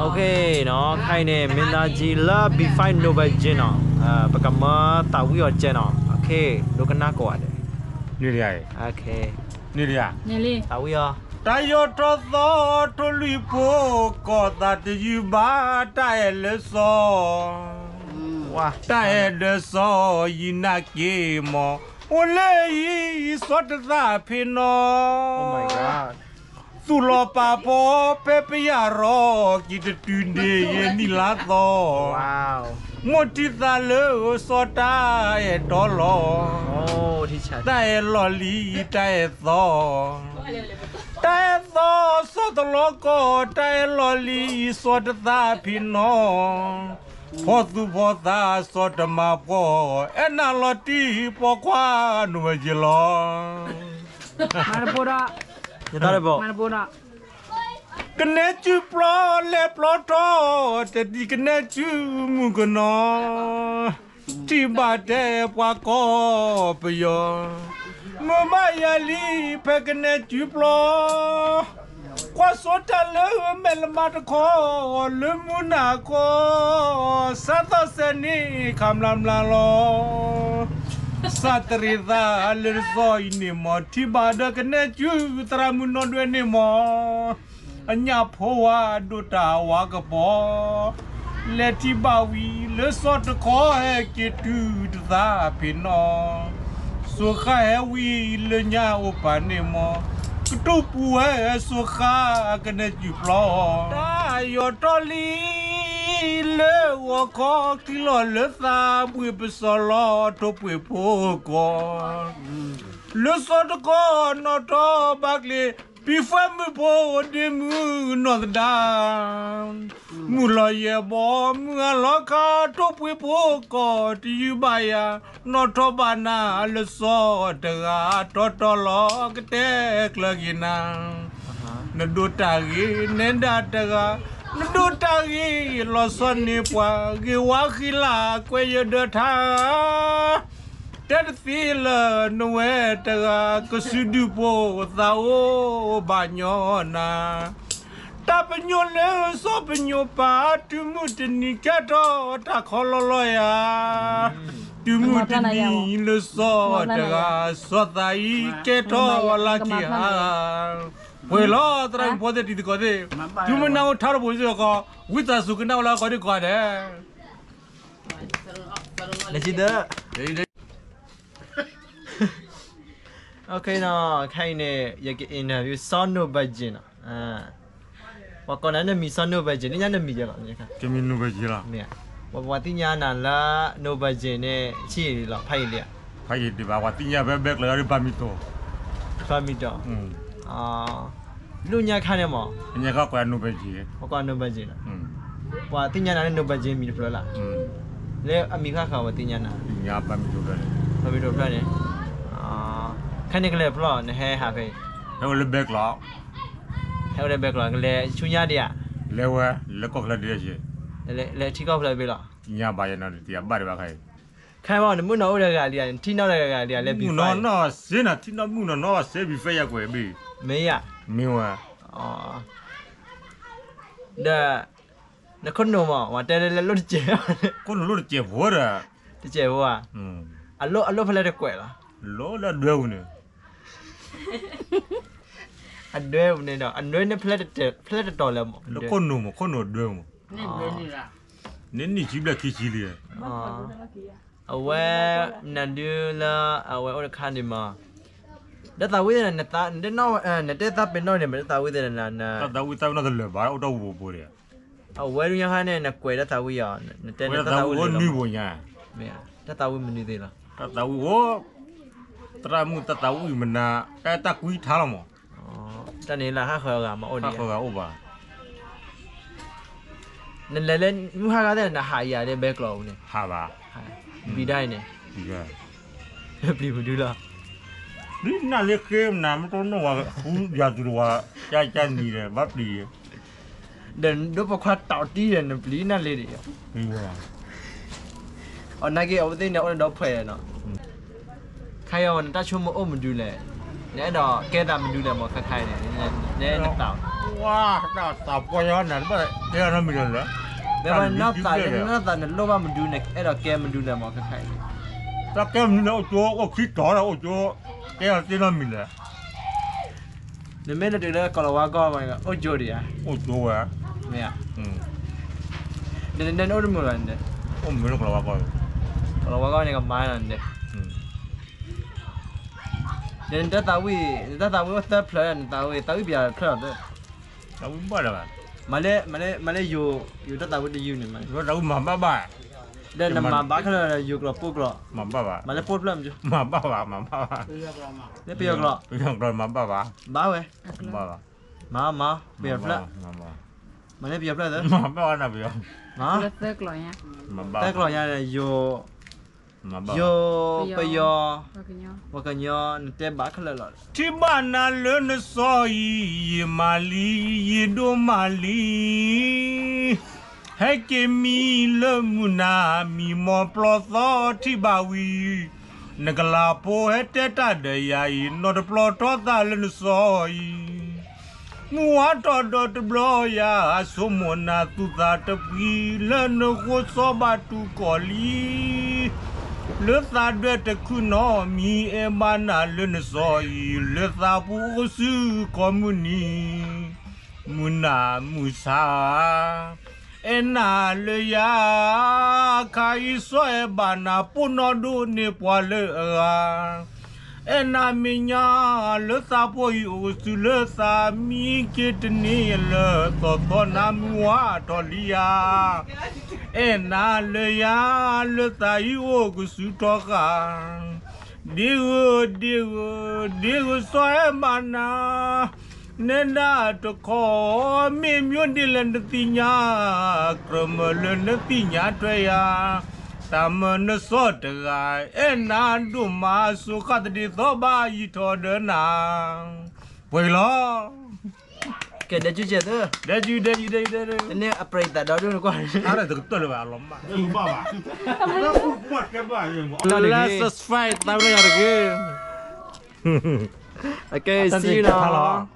Okay နီၤ, ခဲအံၤန့ၣ် မ့ၢ်သးကံလၢ B five Nobel Gym နီၤ, ပကမၢသးဝံၣ်အီၤကဲနီၤ, okay ဒိကနၣ်ကိးဂၤဒဲး, န့ၣ်လံ, န့ၣ်လံ, သးဝံၣ်အီၤ, တၢ်ယီၢ်ထီၣ်သီထိၣ်လွံၢ်ဖိကိးသးတယုၢ်ဘၣ်တၢ်အဲၣ်လၢစီၤ တၢ်အဲၣ်ဒၢစီၤယံၤနာ်က့ၤမီၤ, အိၣ်လၢအံၤစီၤတသးဖံးနီၤ, သူၣ်လီၤပာ်ဖီဖဲပယၢ်ရီၤ ကံၤတတုၤန့ၣ်ယဲနံၣ်လါသီ, မိၢ်ထံသးလၢစီၤတၢ်အဲၣ်တီလီၤ, တၢ်အဲၣ်လီၢ်လံၤ တၢ်အဲၣ်သီ တၢ်အဲၣ်သီစီၤတလီၤကီၢ်, တၢ်အဲၣ်လီၢ်လံၤစီၤတသးဖံးနီၤ, ဖီသူၣ်ဖီသးစီၤတမၤပှီၢ်, အဲၣ်နၤလီၤတံၢ်ပိာ်ခွါ Nobel Gym လီၤ. ကနဲစုပျီလဲၤပျီထီၣ်, တဒံးကနဲစုမုၢ်ကနီၤ, ထံၣ်ဘၣ်တဲပှၤကီၢ်ပယီၤ, မုာ်ဘၣ်ယၤလံဖဲကနဲစုပျီ, ကွၢ်စိတၢ်လၢမဲာ်လမါတခီ, လၢမုၢ်နၤခီ, စးသီစဲးန့ၣ်ခးမျၢ်မျၢ်လီၤ, စးတရံးသးလၢတသီအံၤန့ၣ်မီၤ, ထံၣ်ဘၣ်ဒီးကနဲစုသရၣ်မုၣ်နီၢ်ဒွဲၣ်န့ၣ်မီၤ အညၣ်ဖိဝါဒိၣ်တၢ်ဝါကပီၤ, လဲၤထံၣ်ဘၣ်ဝံၤလၢစီၤတခီဟဲက့ၤတုၤတသးဖံးနီၤ, စိၤဃါဟဲဝံၤလၢညါအိၣ်ပာ်န့ၣ်မီၤ, ကတူၢ်ပူၤဝဲစိၤဃါကနဲစုပျီ, တၢ်ယီၢ်ထီၣ်လံ လၢဂီၤခီချံလီၤလၢသးဘှ့ၣ်ပစီၤလီၤထိၣ်ပှ့ၤဖိကီၢ် လၢစီၤတခီနီၣ်ထီၣ်ဘၣ်ကျ့ၤ, ပံၤဖဲမုၢ်ဖိဒ့မုၢ်နီၢ်သဒါ, မုၢ်လီၤယဲၢ်ဘီမုၢ်အလီၤခါထိၣ်ပှ့ၤဖိကီၢ်တယုၢ်ဘၣ်ယၤ, နီၣ်ထီၣ်ဘၣ်နၤလၢစီၤတဂၤ, တီတီလီၤကတဲကျၢၤက့ၤနၤ နဒိးတၢ်ဂ့ၤနဲဒၣ်တဂၤ, နဒိးတၢ်ဂ့ၤလီၤဆီန့ၢ်ပှၤ, ဂ့ၤဝါဃံလၤကွဲးယဒၢထါ, တဲတသ့လၢနဝဲတဂၤ, ကစုဒုၣ်ဖိသးအိၣ်ဘၣ်ညီနၤ, တၢ်ပညိၣ်လၢစီၤပညိၣ်ပၢ်, တုၤမုၢ်တနံၤကဲထီၣ်တၢ်ခီလီၤလီၤယၤ, တုၤမုၢ်တနံၤလၢစီၤတဂၤ, စီၤသးအံၤကဲထီၣ်လၢခံဟါ ပှဲၤလီၤသရၣ်မုၣ်ဖိသ့ၣ်တံၤသကိးသ့ၣ်, တုၤမုၢ်နၤအိၣ်ထါတဘိးစ့ၢ်ကီး, ဝံသးစူၤကနၣ်ဝဲလၢကီးဒံးကီးဒဲး, နစံးဒၢ, okay နီၤ, ခဲအံၤန့ၣ် ယက interview စီၤနိၣ်ဘၢၣ်ကၠ့ၣ်နီၤ, ပှၤကိးနၤနမံၤစီၤနိၣ်ဘၢၣ်ကၠ့ၣ်, နညါနမံၤယဲလီၤ, ပှၤသ့ၣ်ညါနၤလၢနိၣ်ဘၢၣ်ကၠ့ၣ်န့ၣ် ဆံးလံလီၤ, ဖးယံာ်လံဧါ, ဖးယံာ်ဒံးဘၣ်, ပှၤသ့ၣ်ညါဖဲဘဲကျၢၤဒီးဘၣ်မံၤတီၤ, ဘၣ်မံၤတီၤ, လၢညါခါန့ၣ်မး, ညါခါကိးနိၣ်ဘၢၣ်ကၠ့ၣ်, ပှၤကိးနိၣ်ဘၢၣ်ကၠ့ၣ်လီၤ, ပှၤသ့ၣ်ညါနၤလၢနိၣ်ဘၢၣ်ကၠ့ၣ်မံၤတဖျၢၣ်လီၤ, လၢအမံၤဃၣ်ဃၣ်ပှၤသ့ၣ်ညါနၤ, ဘၣ်မံၤတီၤဖျၢၣ်န့ၣ်, ခဲန့ၣ်ကလဲၤဖျီ နဟဲဟးဖဲအံၤ, ဟဲအိၣ်လၢဘဲကျိာ်, ဟဲအိၣ်လၢဘဲကျိာ် ကလဲၤဆူညါဒံးဧါ, လဲၤဝဲလၢကီၢ်ချၢဒံး, လဲၤထံကီၢ်ဖျၢၣ်တဘ့ၣ်လီၤ, ညါဘၣ်ယဲနီၤ တယၤဘၣ်ဒံးဘၣ်ခဲအံၤ, ခဲအံၤမး နမုၢ်နီၢ်အိၣ်ဒီးဂၤလံဧါ, နထံၣ်နီၣ်ဒီးဂၤလံဧါ, လဲၤဘံၤဖဲ, နီၢ်နီၢ်စ့နၤ ထံၣ်နီၣ်မုၢ်နီၢ်နီၢ်စ့ ဘံၤဖဲယၤကွဲးဘ့ၣ်, မ့ၢ်ဧါ, မ့ၢ်ဝဲ ဒီး နခိၣ်နူာ်မး ပှၤတဲလၢလိၣ်တစဲး, ခိၣ်နူာ်လိၣ်တစဲးဖိဒီး, တစဲးဖိဧါ, အလိၣ်ဖဲလဲၣ်တကွဲးလီၤ, လိၣ်လၢအဒွဲပူၤန့ၣ်, အဒွဲပူၤန့ၣ်ဒီး အဒွဲန့ၣ်ဖဲလဲၣ်တတီၤလဲၣ်မး, လၢခိၣ်နူာ်မး ခိၣ်နူာ်အဒွဲမး, န့ၣ်နံၣ်ဆံဘျဲၣ်ခံဆံလံ, အဝဲ နဒုလၢ အဝဲအိၣ်တခါန့ၣ်မး, ဒီးသးဝံၣ် နတဲသးပ့ၤနီၣ်န့ၣ် မ့ၢ်တသးဝံၣ်သ့ၣ်, တၢ်သးဝံၣ်သးပ့ၤနီၣ်တလၢာ်ဘၣ် အိၣ်တၢ်ဝူၤပူၤဒီး, အဝဲဒုးညါခါန့ၣ် နကွဲးတၢ်သးဝံၣ်အီၤ, နတဲနတၢ်သးဝံၣ်လၢ, တၢ်သးဝံၣ်မနုၤသ့ၣ်လီၤ, တၢ်သးဝံၣ်အိၣ်, သရၣ်မုၣ်တၢ်သးဝံၣ်မနၤ, တၢ်ကွံထါလီၤမး, တၢ်န့ၣ်လၢဟးဃၢၤအဂၤမးအိၣ်ဒံး, ဟးဃၢၤအဂၤအိၣ်ဘၣ် နလဲၤလၢမုၢ်ဟါခီသ့ၣ် နဟးယၤလၢဘဲကျိာ်အပူၤန့ၣ်, ဟးဘၣ်, ဘံဒၣ်အံၤန့ၣ်, ပျံၤပဒုလီၤ, ပျံၤနၢ်လၢဃ့မနၤ မ့ၢ်တနီၣ်ဝဲဃုယၤသူတဝၤ, ကၢ်ကၢ်နံၤဒီး ဘၣ်ပျံၤ, ဒီးဒိၣ်ပိာ်ခွါတီၤတံၢ်ဒီး နပျံၤနၢ်လၢဒံး, အနာ်က့ အဝဲသ့ၣ်န့ၣ် အိၣ်ဒီးဖှဲးနီၤ, ခါအံၤ နတၢ်ဆိကမိၣ်အိၣ်မနုၤလဲၣ်, နအဲၣ်ဒိးကဲသးမနုၤလဲၣ်မး ခါခါအံၤန့ၣ်, နအဲၣ်နသး ပှၤ တၢ်သးပှၢ်ညါနၤ တဘၣ်တဲအီၤနီတမံၤလၢၤလၢၤ. နသးနလိၣ်ဘၣ်မနုၤန့ၣ် အဲၣ်ဒိးကဲမနုၤလဲၣ်မး ခဲခါအံၤန့ၣ်. တၢ်ကဲမနုၤလဲၣ် အိၣ်ကၠိ အိၣ်ခံတီၤလၢအိၣ်ကၠိ တဲအီၤတသ့နီတမံၤလၢၤ. နမ့ၢ်လၢတုၤလၢကီၤလၤဝါကီၢ်မး အိၣ်ကၠိဒံးဧါ. အိၣ်ကၠိဝဲ. မ့ၢ်ဧါ. ဒီးနအိၣ်တမုာ်ဘၣ်န့ၣ်. အိၣ်မုာ်လၢကီၤလၤဝါကီၢ်. ကီၤလၤဝါကီၢ်န့ၣ်ကမၤလီၤန့ၣ်. ဒီးနတၢ်သးဝံၣ် နတၢ်သးဝံၣ်အိၣ်သၢဖျၢၣ် နသးဝံၣ် သးဝံၣ်ပယီၤဖျၢၣ်လီၤသၢ. သးဝံၣ်ဘၣ်ဒီးဘၣ်. မၤလၢ မၤလၢ မၤလၢယိၤ ယိၤတၢ်သးဝံၣ်တယုၢ်န့ၣ်မး. ယိၤတၢ်သးဝံၣ်မၤဘၣ်ဘၣ်. ဒီးနမၤဘၣ်ခဲလၢာ် ယိၤကျိာ်ပိၢ်ကျိာ်. မၤဘၣ်ဘၣ်. မၤလၢပိၢ်ဖျၢၣ်မး. မၤဘၣ်ဘၣ် မၤဘၣ်ဘၣ်. လၢပယီၤကျိာ်. ပယီၤကျိာ်မၤဘၣ်ဘၣ်. ဘၣ်ဝဲ. မၤဘၣ်. မၤ မၤ ပယီၤဖျၢၣ်. မၤလၢပယီၤဖျၢၣ်သၢ. မၤဘၣ်ဘၣ်နပယီၤ. မၤ သၢကျိာ်ညါန့ၣ် ယိၤ ယိၤ ပယီၤ ပှၤကညီ နတဲဘၣ်ခဲလၢာ်လီၤ. ထံၣ်ဘၣ်နၤလၢနစီၤအံၤ ယမၤလံ ယဒိၣ်မးလံ. ဟဲက့ၤမံလၢမုၢ်နၤ မံမီၢ်ပျီသီထံၣ်ဘၣ်ဝံၤ, နကလၤဖိဟဲတဲတၢ်ဒီးယၤအံၤ နီၢ်တပျီထီသးလၢနစီၤအံၤ မုၢ်ဝါထီၣ်ဒီးတဘျီယၤ ဆိမိၣ်နၤသူၣ်သးတပှံၤလၢနဃိစီဘၣ်တူၢ်ကီၢ်လံ. လၢသးဒွဲၣ်တခုနီတမံၤ အဲၣ်ဘၣ်နၤလၢနစီၤအံၤ လၢသးပူၤအိၣ်စုကိးမုၢ်နံၤ မုၢ်နၤမုၢ်ဆါ အဲၣ်နၤလၢယၤ ခါအံၤစီၤအဲၣ်ဘၣ်နၤ ပိာ်နီၣ်ဒိၣ်န့ၢ်ပှၤလၢအဂၤ အဲၣ်နၤမဲာ်ညါလၢသးဖိအံၤ အိၣ်ကစုာ်လၢသးမံက့ၤတန့ၢ်လၢၤ သီၣ်သီၣ်နၤမုၢ်ဝါထီၣ်လံယၤ အဲၣ်နၤလၢယၤ လၢသးအံၤအိၣ်ကစုာ်ထီဃာ် ဒ့ဂ့ၤ ဒ့ဂ့ၤ ဒ့ဂ့ၤ စီၤအဲၣ်ဘၣ်နၤ နဲဒၣ်တခီ မ့ၢ်မ့ၢ်ဒ်လဲၣ်နသ့ၣ်ညါ ကြၢးမၢလၢနသ့ၣ်ညါထွဲယၤ တၢ်မၢနစီၤတဂၤ အဲၣ်နၤဒိၣ်မး စိဃၣ်သဒ့သီဘၣ်ယံၤထီၣ်ဒီးနၤ ပှဲၤလီၤ. ကဲ ဒဲကၠူကဲသၢ ဒဲကၠူ ဒဲကၠူ ဒဲကၠူ ဒဲကၠူ န့ၣ်အပြံသးဒီဒိၣ်နကွၢ် အါတကတၢၢ်လၢၤဘၣ် အလီၤမၢ် Let's subscribe သးဝဲယၤတဂ့ၤ Okay, see you now.